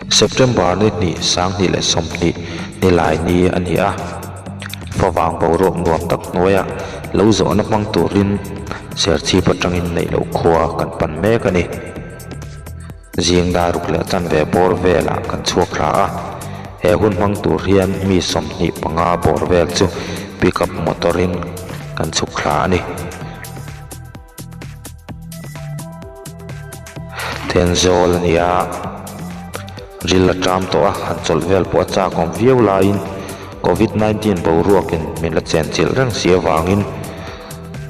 September ni hnih 20 leh 20 nilai ni a ni a. Favang boruak nuam tak hnuaiah lo zawhna hmang turin Serchhip atangin neih loh khua kan pan mek a ni. Zing dar ruk leh chanve bawr velah kan chhuak thla a. He hun hmang tur hian mi 25 bawr vel chu pickup motor-in kan chhuk thla a ni. Thenzawl a ni a, ril a ṭam tawh a, han chawlh vel pawh a chak awm viau laiin Covid 19 boruakin min la chenchilh reng si avangin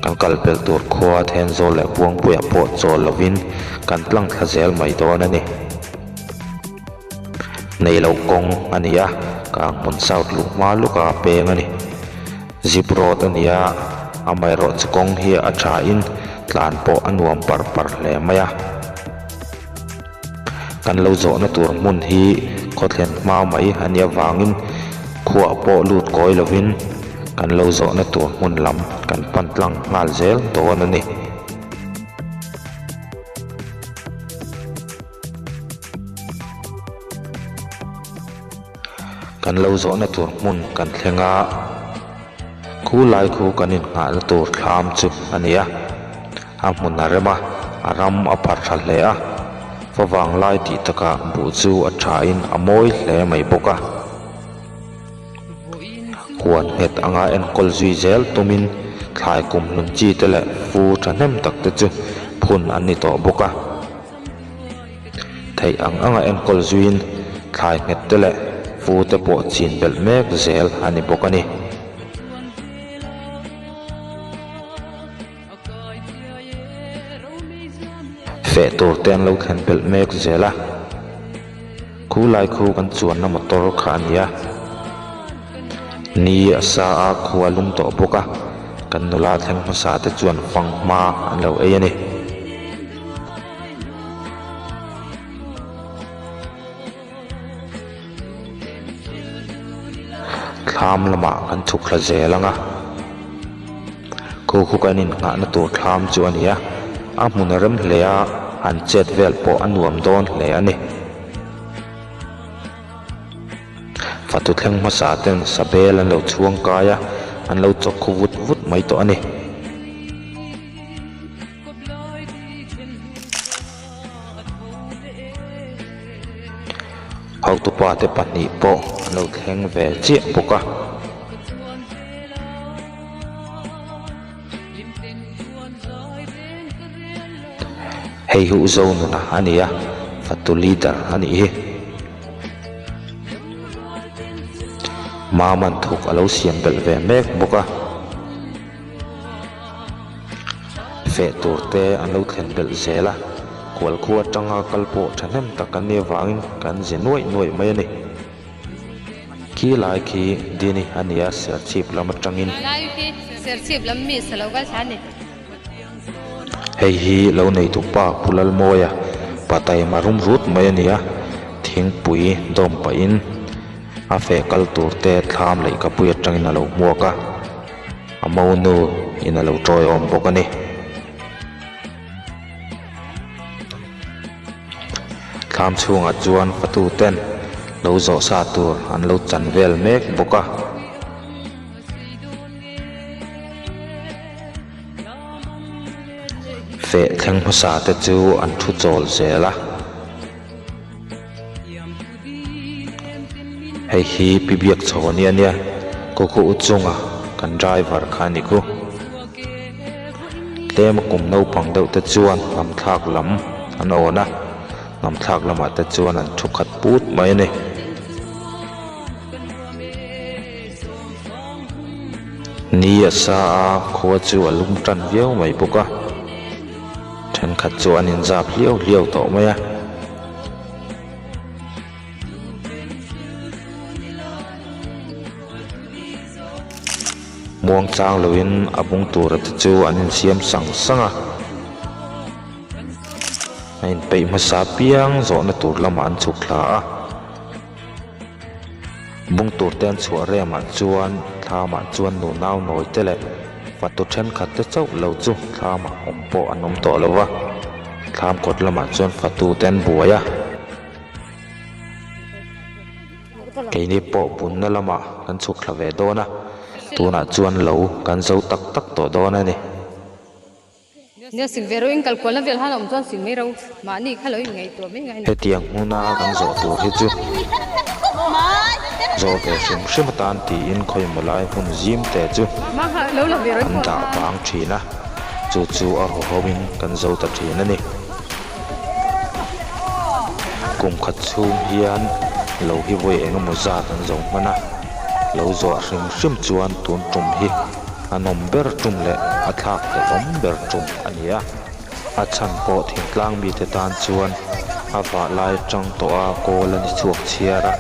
kan kal pelh tur khua Thenzawl leh Buangpuiah pawh chawl lovin kan tlang thla zel mai dawn a ni. Nei loh kawng a ni a, Kanghmun South luh hma lawka peng a ni. Zip road a ni a, amaherawhchu kawng hi a thain tlan pawh a nuam par par hle mai a. Kan lo zawhna tur hmun hi khawthlen hma mai a nih avangin khuah pawh lut kawi lovin kan lo zawhna tur hmun lam kan pan tlang nghal zel dawn a ni. Kan lo zawhna tur hmun kan thleng a, khu lai khu kan innghahna tur thlam chu a ni a, a hmun a rem a, a ram a pharh tha hle a, favang lai tih takah buh chu a thain a mawi hle mai bawk a. Huan nghet anga enkawl zui zel tumin thlai kum hlun chi te leh fu thahnem tak te chu phun an ni tawh bawk a. Theih ang anga enkawl zuiin thlai nghet te leh fu te pawh chin belh mek zel a ni bawk a ni. Feh tur te an lo thlen belh mek zel a, khu lai khu kan chuanna motor kha a ni a, ni a sa a khua lum tawh bawk a, kan nula thleng hmasa te chuan fang hma an lo ei a ni. Thlam lamah kan chhuk thla zel ang a, khu khu kan innghahna tur thlam chu a ni a, a hmun a rem hle a, an chet vel pawh a nuam dawn hle a ni. Fatu thleng hmasa ten sabel an lo chhuang kai a, an lo chawk khu vut vut mai tawh a ni. Hotupa te pahnih pawh an lo thleng ve chiah bawk a. Hei hi u Zonuna a ni a, fatu leader a nih hi. Maman thuk a lo siam belh ve mek bawk a. Feh tur te an lo thlen belh zel a, kual khua atanga kal pawh thahnem tak an nih avangin kan ze nuaih nuaih mai a ni. Khi lai khi Dini a ni a, Serchhip lam atangin. Hei hi lo neitu pa Pu Lalmawia pa taima rum rut mai a ni a, thingpui dawm pahin a feh kal tur te thlam lehkapui atangin a lo hmuak a. A monu in a lo tawiawm bawk a ni. Thlam chhungah chuan fatu ten lo zawh sa tur an lo chan vel mek bawk a. Feh thleng hmasa te chu an thu chawl zel a. Hei hi pi biak chho ania nia kawkhaw u chunga kan driver kha a ni khu. Tlema kum naupang deuh te chuan hnam thlak lam an awn a, hnam thlak lamah te chuan an thu khat put mai a ni. Ni a sa a, khua chu a lum tan viau mai bawk a, thenkhat chu an inzap hliau hliau tawh mai a. Muang chang loin a bung tura te chu an insiam sang sang a, a inpeih hmasa piang zawhna tur lamah an chhuk thla a. Bung tur te an chhuah remah chuan thlamah chuan nunau nawi te leh fatu thenkhat te chauh lo chu thlamah awm pawh an awm tawh lo va, thlam kawt lamah chuan fatu te an buai a. Keini pawh bunna lamah kan chhuk thla ve dawn a, tunah chuan lo kan zo tak tak tawh dawn a ni. Nia sik ve ro in kal kualna vel han awm chuan sik mai ro mahni kha lo in ngaihtuah mai ngai. Hetiang hmuna kan zawh tur hi chu zawh ve hrim hrim atan tiin khawimaw lai hmun zim te chu an dah bang thin a, chu chu a hawhawm in kan zo ta thin a ni. Kum khat chhung hian lo hi vawi engemaw zat an zo hman a, lo zawh hrim hrim chuan tun tum hi a nawm ber tum leh a thlak hlelhawm ber tum a ni a. A chhan pawh thingtlang mite tan chuan a vah lai atang tawh a kawl a ni chhuak chhiar a,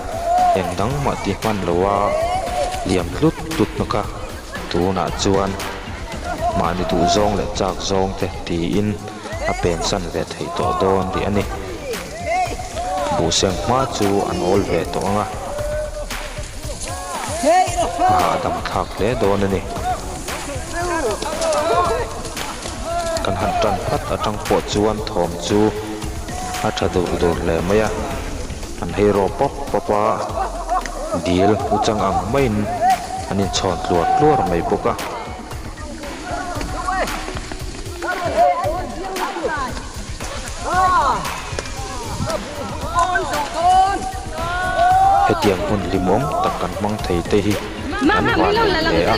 eng dang mah ti hman lo a liam tlut tlut na kha tunah chuan mahni duhzawng leh chak zawng te tiin a pensan ve theih tawh dawn rih a ni. Buhseng hma chu an awl ve tawh ang a, a hahdam thlak hle dawn a ni. Kan han tan phat atang pawh chuan thawm chu a tha dur dur hle mai a, an hei rawh pawp pawp a, dil uchang ang maiin an inchhawn tluar tluar mai bawk a. Hetiang hun hlimawm tak kan hmang thei te hi kan van nei hle a,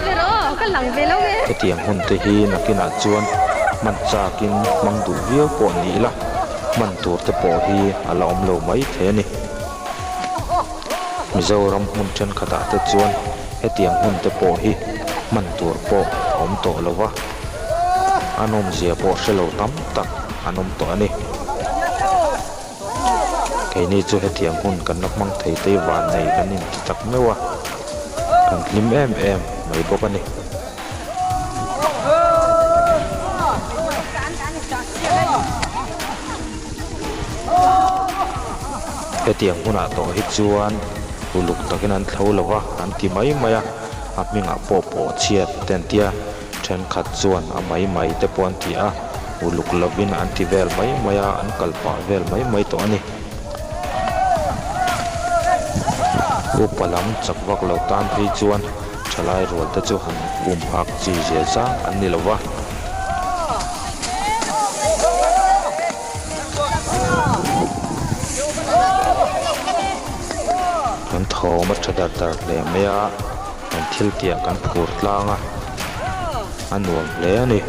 hetiang hun te hi nakinah chuan hman chakin hmang duh viau pawh ni ila hman tur te pawh hi a la awm lo mai thei a ni. Mizoram hmun thenkhatah te chuan hetiang hun te pawh hi hman tur pawh a awm tawh lo va, a nawmzia pawh hre lo tam tak an awm tawh a ni. Keini chu hetiang hun kan la hmang thei te vannei kan inti tak meuh a, kan hlim em em mai bawk a ni. Hetiang hunah tawh hi chuan uluk takin an thlo lo va, an ti mai mai a, a hmingah pawh pawh chhiat te an ti a, thenkhat chuan a mai mai te pawh an ti a, uluk lovin an ti vel mai mai a, an kal pah vel mai mai tawh a ni. Upa lam chak vak lo tan phei chuan thalai rual te chu han um phak chi zia zang an ni lo va. Kan thawm a tha dar dar hle mai a, kan thil tih ah kan phur tlang a, a nuam hle a ni.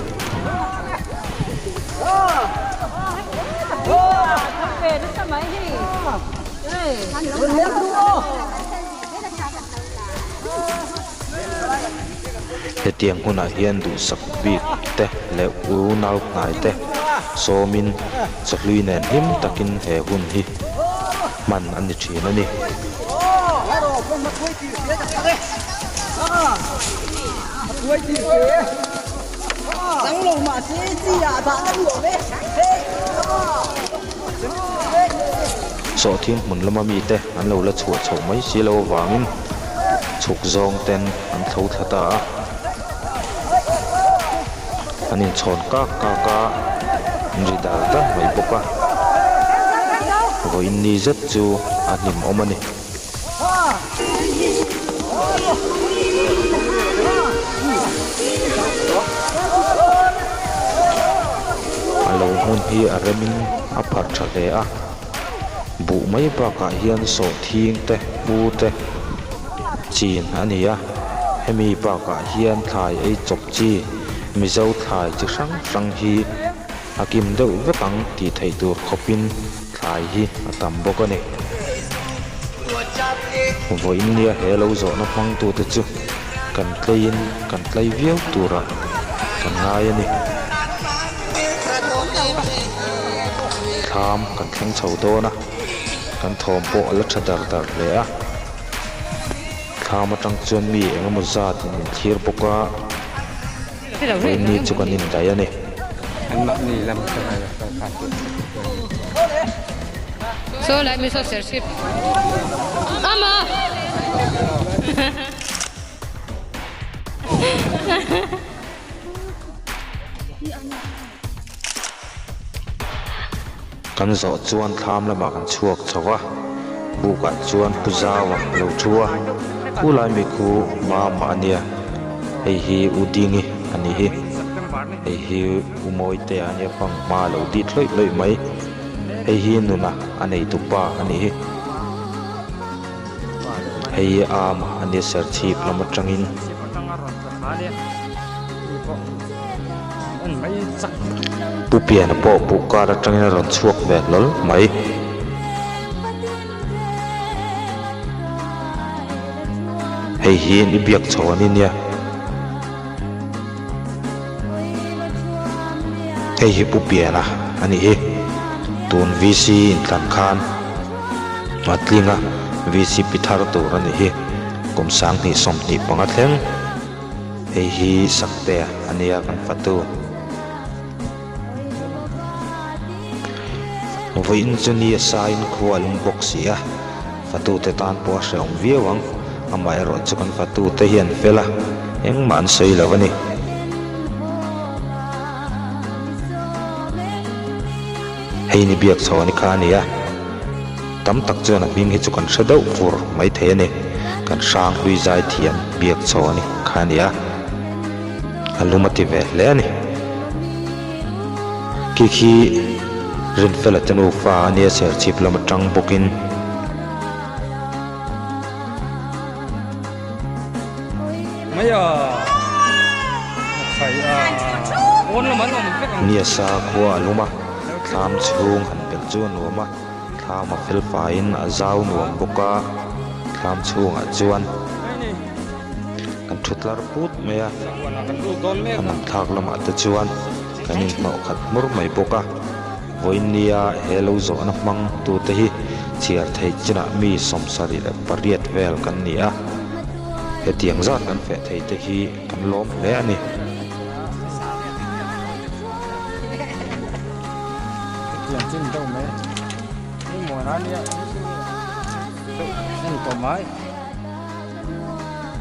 Hetiang hunah hian duhsak bik te leh unau hnai te sawmin chawhlui nen hlim takin he hun hi hman a ni thin a ni. Sawhthing hmun lama mite an lo la chhuah chhoh mai si lo avangin chhuk zawng ten an thlo thla ta a, an inchhawn kak kak a, an ri dar dar mai bawk a, vawiin ni zet chu a hlimawm a ni. A lo hmun hi a remin a pharh tha hle a. Buh mai bakah hian sawhthing te, pu te chin a ni a, hemi bakah hian thlai ei chawp chi, Mizo thlai chi hrang hrang hi a kim deuh vek ang tih theih tur khawpin thlai hi a tam bawk a ni. Vawiin nia he lo zawhna hmangtute chu kan tleiin kan tlai viau turah kan ngai a ni. Thlam kan thleng chho dawn a, kan thawm pawh a la tha dar dar hle a. Thlam atang chuan mi eng emaw zat in min thlir bawk a, vawiin chu kan indaih a ni. Kan zawh chuan thlam lamah kan chhuak chho a. Bukah chuan Pu Zaua a lo thu a, khulai mi khu Mama a nia, hei hi U Dingi a nih hi, hei hi U Mawitea a nia fang hma a lo dit hlawih hlawih mai, hei hi Nuna a neitupa a nih hi, hei hi Ama a nia Serchhip lam atangin. Pu Piana pawh buh kar atangin a rawn chhuak ve hlawl mai. Hei hi i biak chho an i nia. Hei hi Pu Piana a nih hi. Tun VC inthlan khan a tling a, VC pi thar tur a nih hi. Kum 2025 thleng. Hei hi Saktea a nia kan fatu. Vawiin chu ni a sain khua a lung bawk si a, fatute tan pawh a hrehawm viau ang. Amaherawh chu kan fatute hi an fel a, engmah an sawi lo a ni. Hei ni biak chho ani kha a ni a, tam tak chuan a hming hi chu kan hre deuh fur mai thei a ni. Kan hrang hlui zai thiam biak chho ani kha a ni a, a lum a ti ve hle a ni. Khi khi Rinfela te nufa a nia Serchhip lam atang bawkin. Niasa khua a lum a, thlam chhung han pelh chu a nuam a, thlam a fel faiin a zau nuam bawk a, thlam chhungah chuan kan thu tlar put mai a, a nam thlak lamah te chuan kan inhnawh khat hmur mai bawk a. Vawinia he lo zawhna hmang tute hi chhiar theih chinah mi 78 vel kan ni a, hetiang zat kan feh thei te hi kan lawm hle a ni.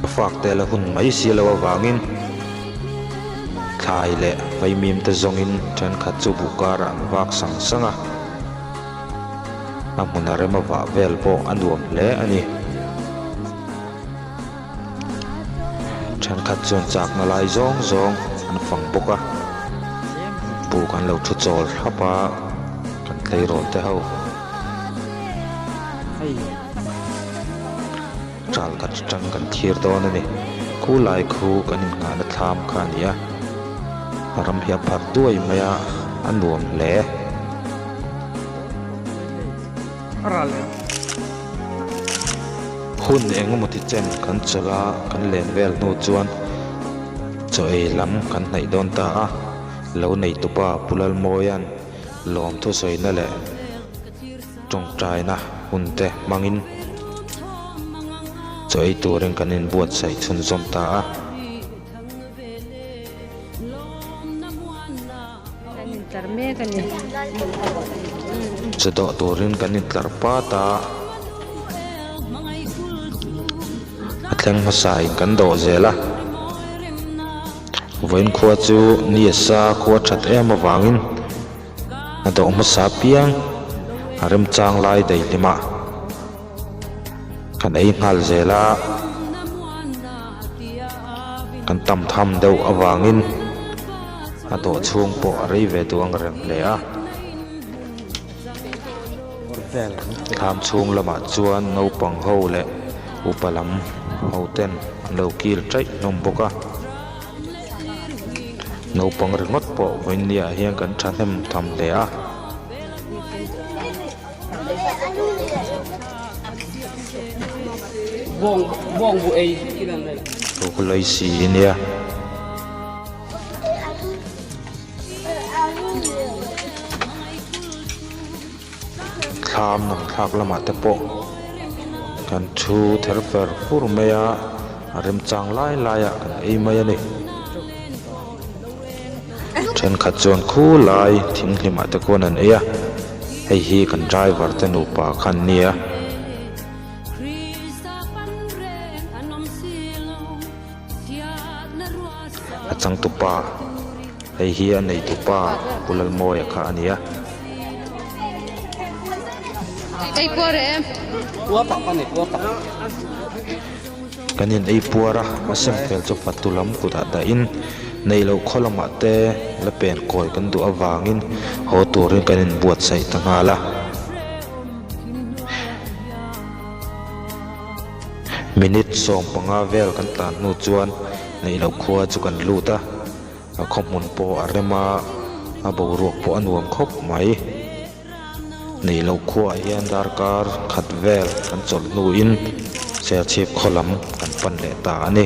Ka fak te la hun mai si lo avangin thlai leh vaimim te zawngin thenkhat chu buh karah an vak sang sang a, a hmun a rem a vah vel pawh a nuam hle a ni. Thenkhat chuan chakna lai zawng zawng an fang bawk a, buk an lo thu chawl thlap a, kan tleirawl te ho. Ral khat atang kan thlir dawn a ni. Khu lai khu kan innghahna thlam kha a ni a, a ram hi a pharh duai mai a, a nuam hle. Hun engemaw ti chen kan chawlh a, kan len vel hnu chuan chaw ei lam kan hnaih dawn ta a, lo neitupa Pu Lalmawia'n lawmthu sawina leh Tawngtaina hun te hmangin chaw ei turin kan inbuatsaih chhunzawm ta a. Chaw dawh turin kan intlar pat a, a thleng hmasain kan dawh zel a. Vawiin khua chu ni a sa khua that em avangin. A dawh hmasa piang a remchang lai daihlimah kan ei nghal zel a, kan tam tham deuh avangin a dawh chhung pawh a rei ve duh ang reng hle a. Thlam chhung lamah chuan naupang ho leh upa lam ho ten an lo kil chaih hlawm bawk a. Naupang ringawt pawh vawinia hian kan thahnem tham hle a. Thu si hi nia. Thlam nam thlak lamah te pawh kan thu ther fer fur mai a, a remchang lai lai ah kan ei mai a ni. Thenkhat chuan khu lai thinghlimah te khuan an ei a, hei hi kan driver te nupa kha an nia. A changtupa. Hei hi a neitupa Pu Lalmawia kha a ni a. Ei puar em? Puar tak a ni, puar tak. Kan in ei puar a, a sem fel chu fatu lam kutah dahin neih loh khaw lamah te la pen kawi kan duh avangin haw turin kan inbuatsaih ta nghal a. Minute 15 vel kan tlan hnu chuan neih loh khua chu kan lut a, a khaw hmun pawh a rem a, a boruak pawh a nuam khawp mai. Neih loh khuaah hian darkar khat vel kan chawlh hnuin Serchhip khaw lam kan pan leh ta a ni.